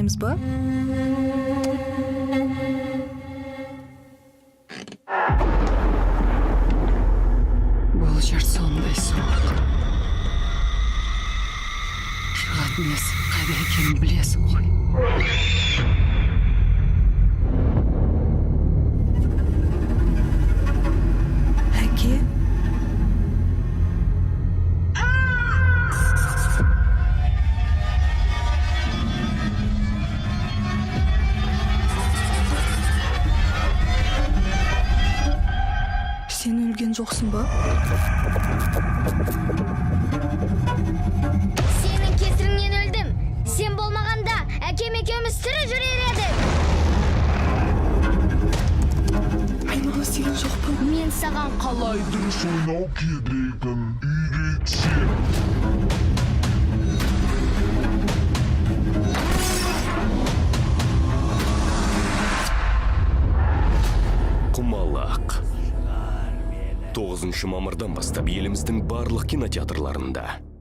Ойнаймыз ба? Бұл жер сондай суық. Шығатын есік қайда екенін білесің ғой. Әке. Сен өлген жоқсың ба? Сенің кесіріңнен өлдім. Сен болмағанда, әкем екеуміз тірі жүрер едік. Мен оны істеген жоқпын. Мен саған Қалай дұрыс ойнау керегін үйретсем. «Құмалақ» 9 мамырдан бастап еліміздің барлық кинотеатрларында.